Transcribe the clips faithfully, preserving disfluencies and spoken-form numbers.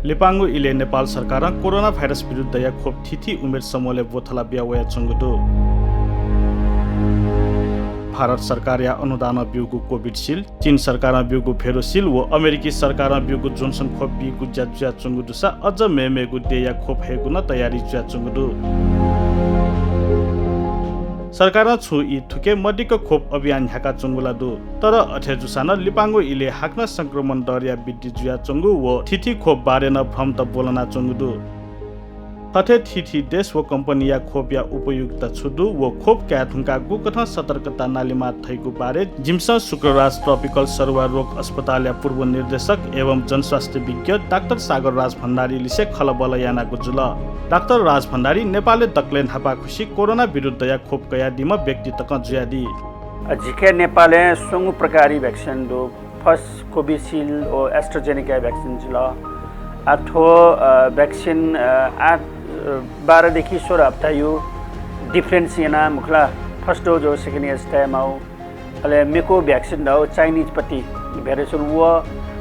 लिपांगु इलय् नेपाल सरकारं कोरोना भाइरस विरुद्धया खोप थीथी उमेर समूहलय् ब्वथला बिया वयाच्वंगु दु। भारत सरकारया अनुदानं ब्यूगु कोभिसिल्ड, चीन सरकारं ब्यूगु भेरोसिल व अमेरिकी सरकारं ब्यूगु जोन्सन खोप बीगु ज्या जुयाच्वंगु दुसा अझ मेमेगु देय्‌या खोप हयेगु नं तयारी जुयाच्वंगु दु। सरकारं छुं ई थुके मदिक्क खोप अभियान न्ह्याकाच्वंगु ला दु, तर अथे जूसां नं लिपांगु इलय् हाकनं संक्रमण दरया वृद्धि जुयाच्वंगु व थीथी खोप बारे नं भ्रमत ब्वलनाच्वंगु दु। थथे थीथी देश व कम्पनीया खोपया उपयोगिता छु दु व खोप काये धुंकाः गुकथं सतर्कता नालेमाः धइगु बारे जिमिसं शुक्रराज ट्रपिकल सरुवा रोग अस्पतालया पूर्व निर्देशक एवं जनस्वास्थ्य विज्ञ डाक्टर सागर राज भण्डारीलिसे खँल्हाबल्हा यानागु जुल। डाक्टर राज भण्डारी नेपालय् दकलय् न्हापांखुसि कोरोना विरुद्धया खोप कयादीम्ह व्यक्ति तकं जुयादी। अ, झीके नेपालय् स्वंगू प्रकारया भ्याक्सिन दु। फर्स्ट कोभिसिल्ड व AstraZeneca भ्याक्सिन जुल। आ, थ्व, अ, भ्याक्सिन, अ, आठ, अ, बाह्रदेखि सोह्र हप्ताया डिफरेन्स यानाः मखुला, फर्स्ट डोज व सेकेन्ड डोज तयेमाः। अले मेकु भ्याक्सिन धाउ चाइनिजपट्टि भेरिएसन व,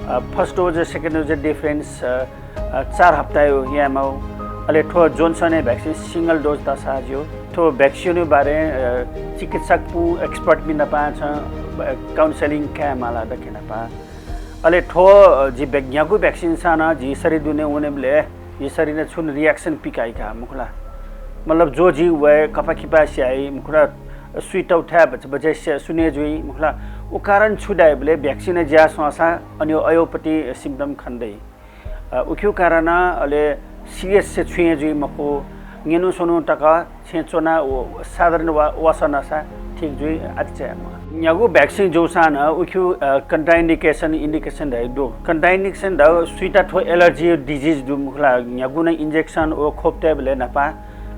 अ, फर्स्ट डोज व सेकेन्ड डोज डिफरेन्स, अ, अ, चार हप्ताया यायेमाः। अले थ्व जोन्सनया भ्याक्सिन सिंगल डोज तःसा ज्यू। थ्व भ्याक्सिनया बारे, अ, चिकित्सकपिं एक्सपर्टपिं नाप छं, अ, काउन्सेलिङ कायेमाला दकलय् न्हापां। अले थ्व, अ, जि भ्या-, न्ह्यागु भ्याक्सिनसां नं जि शरीर दुने वनेबलय् जि शरीरं छुं रियाक्सन पिकाइ का मखुला। मतलब ज्वर जुइ वइ, कपाः खिपाः स्याइ मखुला, सुइतौ थाय् बच-, बचय् स्या-, सुने जुइ मखुला। उ कारण छु धाइबलय् भ्याक्सिन ज्या स्वंसा अनि अयोपट्टि सिम्टम खने दइ। अ, उकिया कारण अले सिरियस से छुं हे जुइ मखु, न्यनु स्वनु तक छेँ च्वना व साधारण वा-, वासः नसा ठीक जुइ आदि चायेमाः। न्ह्यागु भ्याक्सिन जूसां नं उकिया, अ, contraindication, indication धइ दु। Contraindication धाउ सुइता थ्व एलर्जी डिजिज दु मखुला। न्ह्यागु नं इन्जेक्सन व खोप तयेबलय् न्हापां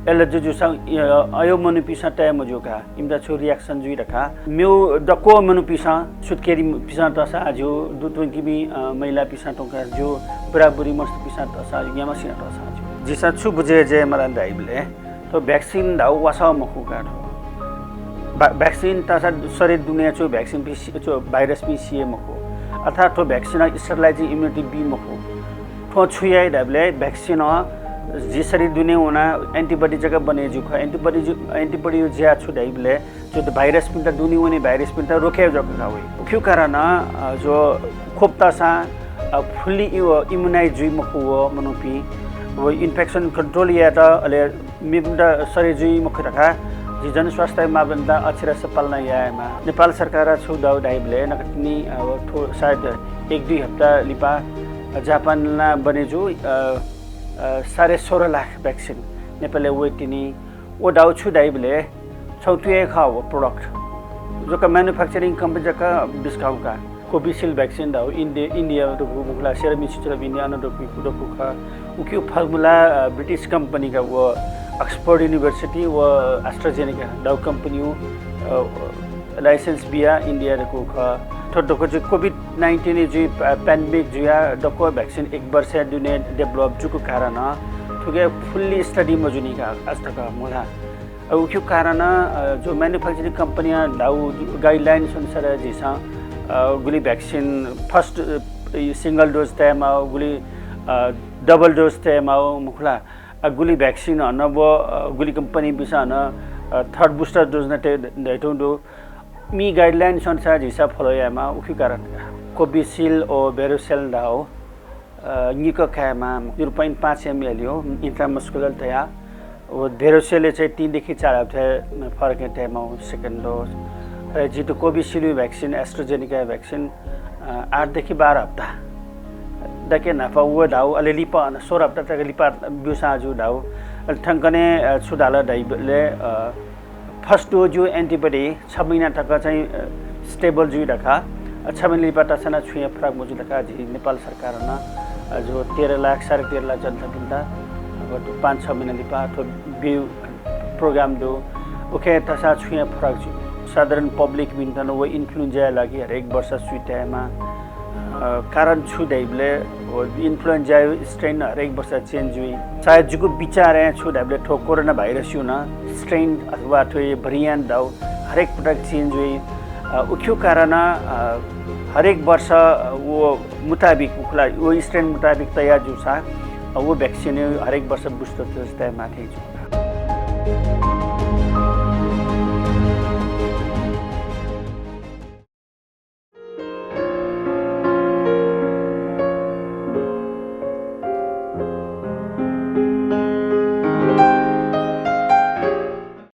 एलर्जी जूसां, अ, अयो मनूपिंसं तये मज्यू का। इमित छु रियाक्सन जुइ धकाः। मेउ दक्व मनूपिंसं, सुत्केरीपिंसं तःसा ज्यू, दुतुंकीपिं, अ, महिलापिंसं तःसा ज्यू, बुराबुरी मस्तपिंसं तःसा ज्यू, ग्यामसिनं तःसा ज्यू। जिसं छु बुझे जे मला धाइबलय् थ्व भ्याक्सिन धाउ वासः मखु का थ्व। भ्या-, भ्याक्सिन तःसा शरीर दुने छु भ्याक्सिनपिं सि-, छु भाइरसपिं सिये मखु। अर्थात् थ्व भ्याक्सिन sterilizing immunity बी मखु। थ्व छु याइ धाइबलय् भ्याक्सिन जि शरीर दुने वना एन्टिबडी जक बने ज्यू खः। एन्टिबडी जु-, एन्टिबडी ज्या छु धाइबलय् जो भाइरसपिन्त दुने वने भाइरसपिन्त रोके जक का वइ। उकिया कारण, अ, जो खोप तःसां, अ, fully इ-, immunize जुइ मखु व मनूपिं। व infection control यायेत अले मेपिन्त सरे जुइ मखु धकाः जि जनस्वास्थ्य मापदण्ड अक्षरशः पालना यायेमाः। नेपाल सरकारं छु धाउ धाइबलय् नकतिनि, अ, थ्व सायद एक दुई हप्ता लिपा जापानं बने जू, अ, अ, साढे सोह्र लाख भ्याक्सिन नेपालय् वइतिनि। व धाउ छु धाइबलय् छौ तुये खः व product। जक manufacturing company जक बिस्काउ का। कोभिसिल्ड भ्याक्सिन धाउ इन्डि-, इन्डिया दकु मखुला, Serum Institute of India नं दकु, दकु खः। उकिया formula, अ, ब्रिटिस कम्पनी का व Oxford University व AstraZeneca धाउ कम्पनीया, अ, license बिया इन्डिया दकु खः। थ्व दकु जि COVID nineteen जुइ प-, pandemic जुया दकु भ्याक्सिन एक वर्ष दुने develop जुकु कारण थुके fully study मजुनि का आज तक मला। अ, उकिया कारण, अ, जो manufacturing कम्पनीया धाउ guidelines अनुसार झीसं, अ, गुलि भ्याक्सिन first, अ, single dose तयेमाः, गुलि, अ, double dose तयेमाः मखुला। अ, गुलि भ्याक्सिन हन व, अ, गुलि कम्पनीपिंसं हन, अ, third booster dose नं तये धयातःगु दु। मि guidelines अनुसार झीसं follow यायेमाः, उकिया कारण। कोभिसिल्ड व भेरोसेल धाउ अ, निकः कायेमाः, zero point पाँच ml यो intramuscular तया। व भेरोसेलय् चाहिँ तीनदेखि चार हप्ता फरक तयेमाः second dose। अ, जितः कोभिसिल्ड भ्याक्सिन, AstraZeneca भ्याक्सिन, अ, आठदेखि बाह्र हप्ता दके न्हापा व धाउ, अले लिपा अन सोह्र हप्ता तक लिपा ब्यूसां जू धाउ। अले थंकने, अ, छु धाल धाइबलय्, अ, first dose यो antibody छ महिना तक चाहिँ, अ, stable जुइ धकाः, अ, छ महिना लिपा तःसां नं छुं हे फरक मजू धकाः झी नेपाल सरकारं, अ, जो तेह्र लाख, साढे तेह्र लाख जनतापिन्त, अ, पाँच छ महिना लिपा थ्व ब्यू program दु। उखे तःसां छुं हे फरक जुइ। साधारण public मिन्त नं व influenza या लागि हरेक वर्ष सुइ तयेमाः। अ, कारण छु धाइबलय् व influenza या strain हरेक वर्ष change जुइ। सायद जिगु विचारय् छु धाइबलय् थ्व कोरोना भाइरस या नं strain अथवा थ्व variant धाउ हरेक पटक change जुइ। अ, उकिया कारण, अ, हरेक वर्ष, अ, व मुताबिक, उखुला, व strain मुताबिक तयार जूसा, अ, व vaccine हरेक वर्ष booster dose तये माथि जू।